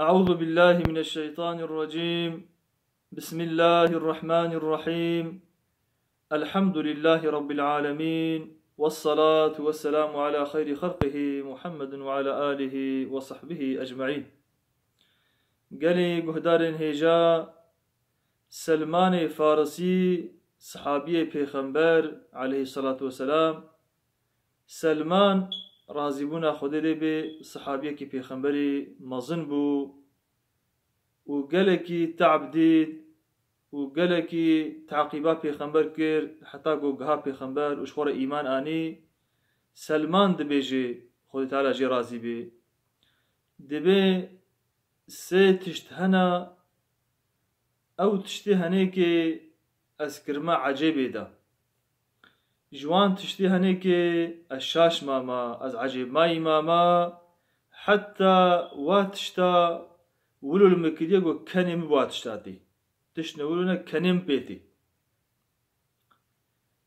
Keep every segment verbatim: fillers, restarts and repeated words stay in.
أعوذ بالله من الشيطان الرجيم. بسم الله الرحمن الرحيم. الحمد لله رب العالمين. والصلاة والسلام على خير خلقه محمد وعلى آله وصحبه أجمعين. Gelê guhdarên hêja, Selmanê Farisî, sihabiyê Pêxember aleyhissalatu vesselam, Selman, razîbûna Xwedê lê bê, sihabiyekî Pêxemberî mezin bû û gelekî te'b dît û gelekî teqîba Pêxember kir, heta ku giha Pêxember û ji xwe re îman anî. Selman dibêje, Xwedê Teala jê razî bê, dibê sê tişt hene, ew tiştê henêkê ez kirime ecêbê de. Ji wan tiştê henêkê ez şaş mama, ez ecêbmayî mama, heta wa tişta wilo li min kiriye ku kenê min bi wa tişta tê. Tişt ne wilo ne, kenê min pê tê.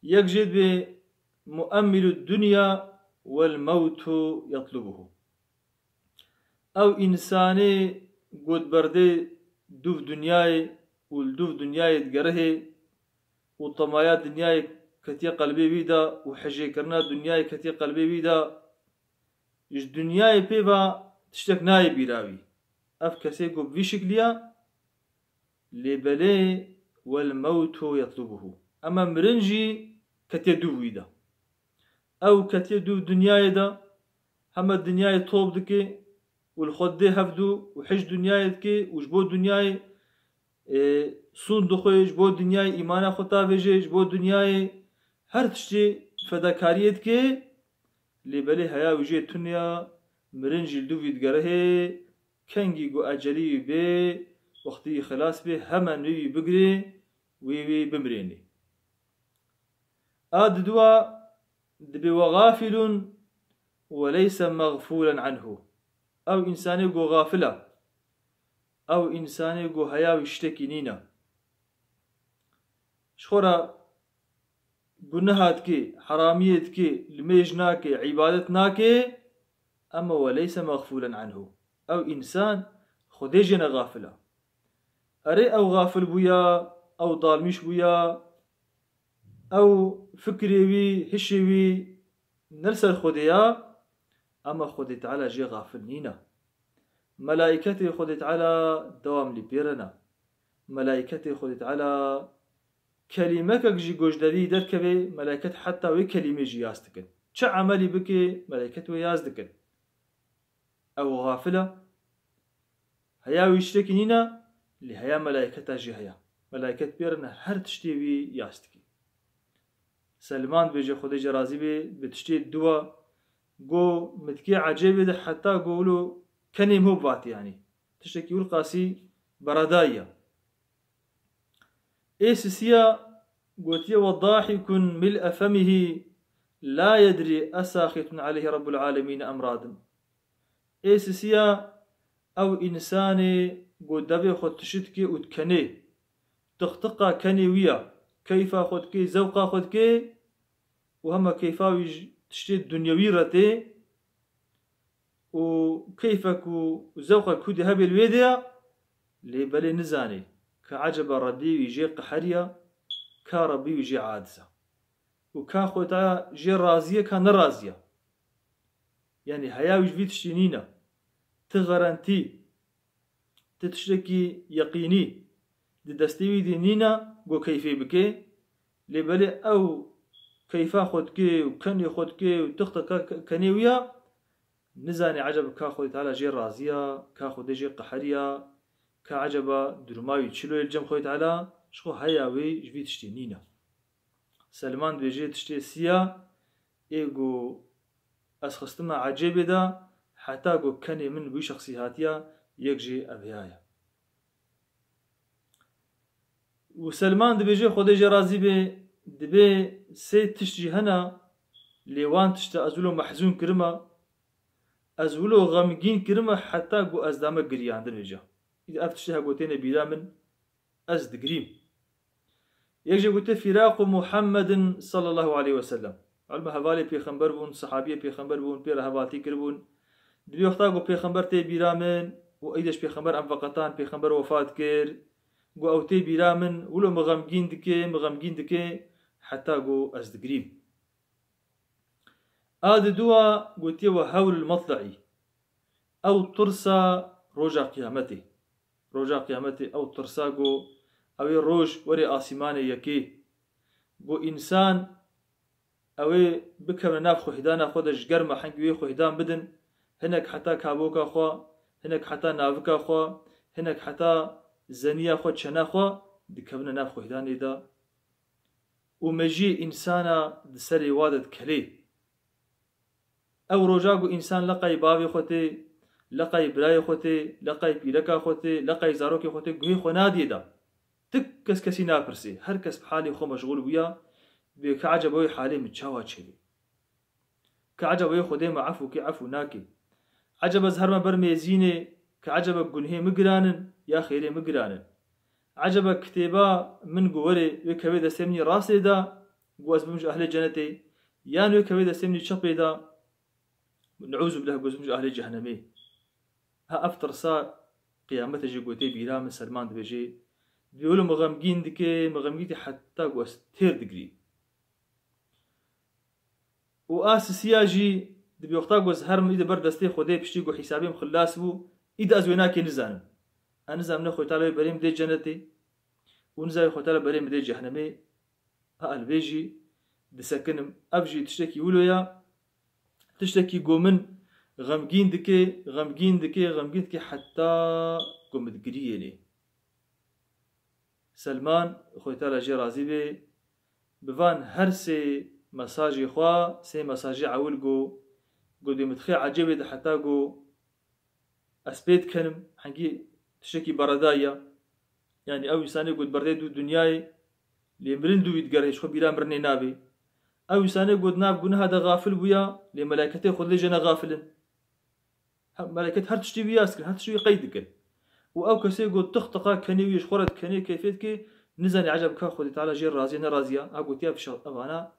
Yek jê dibê muemmilu dunya wel mewtu yetlubuhu. Ew însanê ku di berdê dûv dinyayê û li dûv dinyayê digerihê û temaya dinyayê ketiye qelbê wî de û hejêkirina dinyayê ketiye qelbê wî de, ji dinyayê pê ve tiştek nayê bîra wî. Ev kesê ku bi vî şikliya, lê belê wel mewtu yetlubuhu. Ema mirin jî ketiye dûv wî de. Ew ketiye dûv dinyayê de, heme dinyayê top dike û li xwe didê hevdû û hej dinyayê dike û ji bo dinyayê, e, sûnd dixwe, ji bo dinyayê îmana xwe tavêje, ji bo dinyayê her tiştê fedakariyê dike, lê belê heya wî jê tune ya, mirin jî li dûv wî digerihê, kengî ku ecelî wî bê, wextî wî xilas bê, hemen wê wî bigirê, wê wî bimirênê. A diduwa dibê we gafilun we leyse mexfûlen anhu. Ew însanê ku gafil e. Ew însanê ku heya wî ştekî nîne. Ji xwe re guneha dike, heramiyê dike, limêj nake, îbadet nake, ema we leyse mexfûlen anhu. Ew însan Xwedê jê ne gafil e. Erê ew gafil bûya, ew dalmîş bûya, ew fikrê wî, hişê wî ne li ser Xwedê ya, ema Xwedê Teala jê gafil nîne. Melaîketê Xwedê Teala dewam lê pê re ne. Melaîketê Xwedê Teala kelîmekek jî ku ji devî derkeve, melaîket heta wê kelîmê jî yas dikin. Çi emelî bike, melaîket wê yas dikin. Ew gafil e. Heya wî tiştekî nîne, lê heya melaîketa jî heye. Melaîket pê re ne, her tiştê wî yas dike. Selman dibêje, Xwedê jê razî bê, bi tiştê diwa, go min dikê ecêbê de heta go wilo kenê min bivatê, yanî tiştekî wilo qasî beredayî ye. Ê sisiya gotiye, "Ve dahikun mil'e femihi la yedri esaxitun aleyhi Rabbul alemîn em radin." Ê sisiya ew însanê ku devê xwe tişt dike û dikenê. Tiqtiqa kenê wî ya, keyfa xwe dike, zewqa xwe dike û hema keyfa wî ji tiştê dunyewî re tê û keyfek û zewqek ku dê hebê li wê de ya, lê belê nizanê ka eceba Rebbê wî jê qeheriya, ka Rebbê wî jê aciz e û ka Xwedê Teala jê razî ye, ka nerazî ye. Yanî heya wî ji vî tiştî nîne. Ti garantî, ti tiştekî yeqînî di destê wî de nîne ku keyfê bike, lê belê ew keyfa xwe dike û kenê xwe dike û tixta ke-, ke-, kenê wî ya, nizanê eceba ka Xwedê Teala jê razî ya, ka Xwedê jê qeheriya, ka eceba duruma wî çilo ye li cem Xwedê Teala, ji xwe heya wê ji vî tiştî nîne. Selman dibêje, tiştê siya ê ku ez xistime ecêbê de, heta ku kenê min wî şexsî hatiya, yek jê ev ya ye. Û Selman dibêje, Xwedê jê razî bê, dibê sê tişt jî hene, lê wan tişta ez wilo mehzûn kirime, ez wilo xemgîn kirime, heta ku ez dame giriyan, dibêje. Îdî ev tiştê heko têne bîra min, ez digirîm. Yek jê gote, "Fîraqu Muhammedin sallallahu aleyhi ve sellem." Elma hevalê pêxember bûn, sehabiyê pêxember bûn, pê re hevaltî kiribûn. Dibê wexta ku pêxember tê bîra min, û êdî ji pêxember em veqetan, pêxember wefat kir. Got, ew tê bîra min, wilo min xemgîn dike, min xemgîn dike, heta got ez digirîm. A diduwa gotiye, we hewlul matlaî. Ew tirsa roja qiyametê. Roja qiyametê, ew tirsa got, ew ê roj were asîmanê yekê. Got, însan ew ê bikevne nav xwehîdana xwe de, ji germa hengî wê xwehîdan bidin, hinek heta kaboka xwe, hinek heta navika xwe, hinek heta zeniya xwe, çena xwe, dikevne nav xwehîdanê de. Û mejiyê însana di serê wa de dikelê. Ew roja ku însan leqay bavê xwe tê, leqay birayê xwe tê, leqay pîreka xwe tê, leqay zarokê xwe tê, guhê xwe nadiyê de. Ti kes kesî napirsê. Her kes bi halê xwe meşxûl bûya, bê ka eceba wê halê min çawa çêbê? Ka eceba wê Xwedê me efû kê, efû nakê? Eceba ez herme ber mêzînê, ka eceba gunhê min giran in ya xêrê min giran in? Eceba kitêba min ku werê wê kevê destê min î rastê de, ku ez bim ji ehlê cenetê, yan wê kevê destê min î çepê de, neûzûbillah, ku ez bim ji ehlê cehennemê? Ha ev tirsa qiyametê jî gotê bîra min, Selman dibêje, dibê wilo min xemgîn dike, min xemgîn dike heta ku ez têr digirî. Û a sisiya jî dibê wexta ku ez herim î de ber destê Xwedê, piştî ku hîsabê min xilas bû, î de ez wê nakê nizanim. Ez nizanim ne Xwedê Teala wê berê min dê cenetê û nizanim Xwedê Teala berê min dê cehennemê. Ha ez vê jî disekinim. Ev jî tiştekî wilo ya, tiştekî ku min xemgîn dike, xemgîn dike, xemgîn dike heta ku min digiriyênê. Selman, Xwedê Teala jê razî bê, bi van her sê mesajê xwe, sê mesajê ewil got, got, dê min dixê ecêbê de heta got ez pê dikenim, hengî tiştekî beredayî ya. Yanî ew însanê got berdê dû dinyayê, lê mirin dû wî digerê, ji xwe bîra mirinê nabê. Ew însanê got nav guneha de xafil bûya, lê melayketê Xwedê jê ne xafil in. He, meleket her tiştî wî yas dikin, her tiştî wî qeyd dikin. Û ew kesê ku tiq tiqa kenê wî ji xwe re dikenê, keyfê dike, nizanî eceb ka Xwedê Teala jê razî ye, ne razî ye. Ha gotiya pişa evana,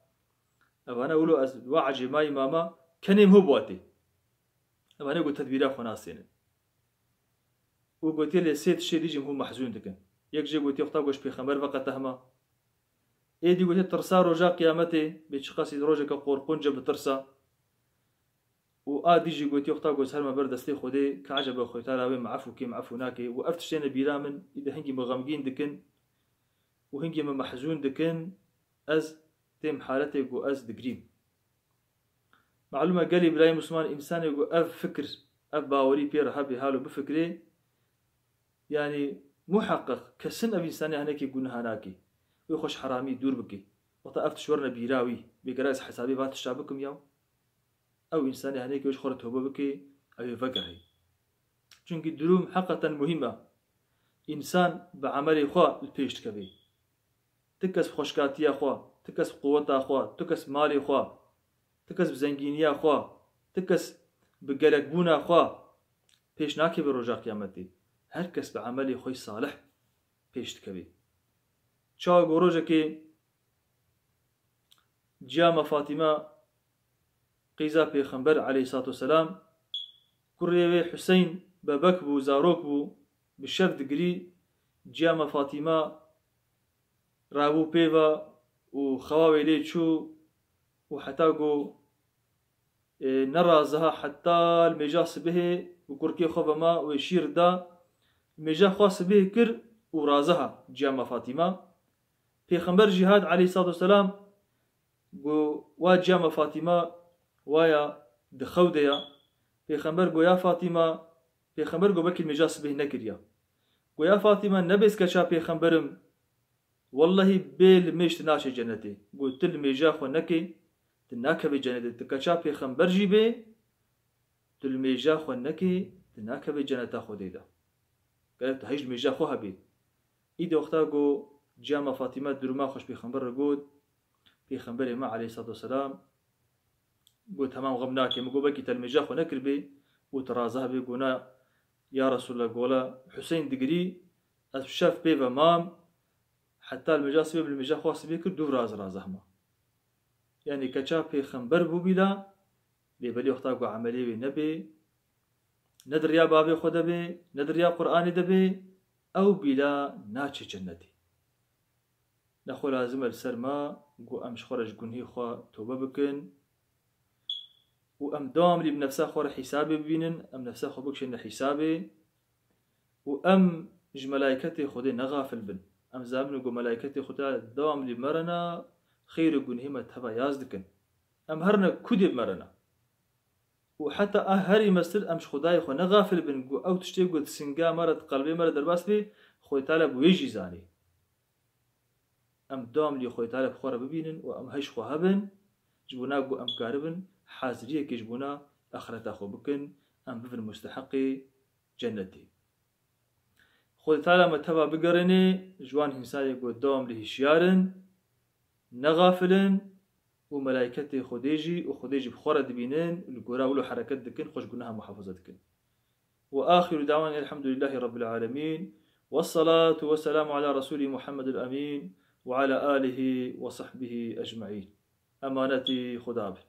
evana wilo ez wa ecêmayî mama, kenê min ho biwatê. Evane ku tedbîra xwe nasênin. Û gotiye lê sê tiştê dî jî min ho mehzûn dikin. Yek jê gotiye wexta ku ji pêxember veqete hema. Êdî gotiye tirsa roja qiyametê, bê çiqasî rojeke qorqunc e, bi tirsa. Û a dî jî gotiye wexta ku ez herime ber destê Xwedê, ka eceba Xwedê Teala wê min efû kê, min efû nakê. Û ev tiştê ne bîra min, î de hingî min xemgîn dikin û hingî min mehzûn dikin, ez têm haletê ku ez digrîm. Malûm e gelî birayê Misliman, însanê ku ev fikir, ev bawerî pê re hebe halo bifikirê, yanî muheqeq kesin ev însanê henekê guneha nake. Wê xwe ji heramî dûr bike. Wexta ev tişt werine bîra wî, bê gera ez hesabê va tişta bikim ya. Ew însanê henekê wê ji xwe re tobe bike, ew ê vegerê. Çunkî durûm heqeten muhîm e. Însan bi emelê xwe li pêş dikeve. Ti kes bi xweşkatiya xwe, ti kes bi quweta xwe, ti kes bi malê xwe, ti kes bi zengîniya xwe, ti kes bi gelekbûna xwe pêş nakeve roja qiyametê. Her kes bi emelê xwe salih pêş dikeve. Çawa ku rojekê Ciya me Fatîme, qîza Pêxember aleyhissalatu vesselam, kurê wê Huseyn bebek bû, zarok bû, bi şev digirî, ciya me Fatîme rabû pê ve û xewa wê lê çû û heta ku, e, neraziha heta li mêja sibihê û kurkê xwe ve ma wê şîr da, mêja xwe sibihê kir û raziha ciya me Fatîme. Pêxember jî hat aleyhissalatu vesselam, got, wa ciya me Fatîme, waya di xew de ya. Pêxember got, ya Fatîme, Pêxember got, belkî mêja sibê nekiriya. Got, ya Fatîme, nebê ez keça Pêxember im, wellehî bê li mêj tu naçê cenetê. Got, tu li mêja xwe nekê, tu nakevê cenetê. Tu keça Pêxember jî bê, tu li mêja xwe nekê, tu nakevê ceneta Xwedê de. Gerek tu hej li mêja xwe hebê. Îdî wexta ku ciya me Fatîme duruma xwe ji Pêxember re got, Pêxemberê me aleyhissalatu vesselam got, temam, xem nake. Min got, belkî te li mêja xwe nekiribê û tu razih bê. Got, na, ya Resulallah, gola Huseyn digirî, ez bi şev pê ve mam, heta li mêja sibê, li mêja xwe sibê kir, dû raz razih ma. Yanî keça Pêxember bûbî la, lê belê wexta ku emelê wê nebê, ne di riya bavê xwe de bê, ne di riya Qur'anê de bê, ew bîla naçe cennetê. Nexwe lazim e li ser me ku em ji xwe re ji gunhê xwe tobe bikin û em dewam lî bi nefsa xwe re hîsabê bibînin, em nefsa xwe bikişînin li hîsabê û em ji melayketê Xwedê nexafil bin. Em zanin ku melayketê Xwedê dewam lî me re ne, xêr û gunhê me teva yaz dikin. Em herine ku dê bi me re ne. Û heta a herî mestir em ji Xwedayê xwe nexafil bin ku ew tiştê ku di singa me re, di qelbê me re derbas bê, Xwedê Teala bi wê jî zanî. Em dewam lî Xwedê Teala bi xwe re bibînin û em hej xwe hebin, ji bona ku em karibin haziriyekê ji bona axireta xwe bikin, em bibin musteheqê cennetê. Xwedê Teala me teva bigerîne, ji wan însanê ku dewam lî hişyar in, nexafil in û melayketê Xwedê jî û Xwedê jî bi xwe re dibînin, li gora wilo hereket dikin, xwe ji gunaha muhafaza dikin. وآخر دعوانا الحمد لله رب العالمين، والصلاة والسلام على رسوله محمد الأمين، وعلى آله وصحبه أجمعين. Emanetî Xuda bin.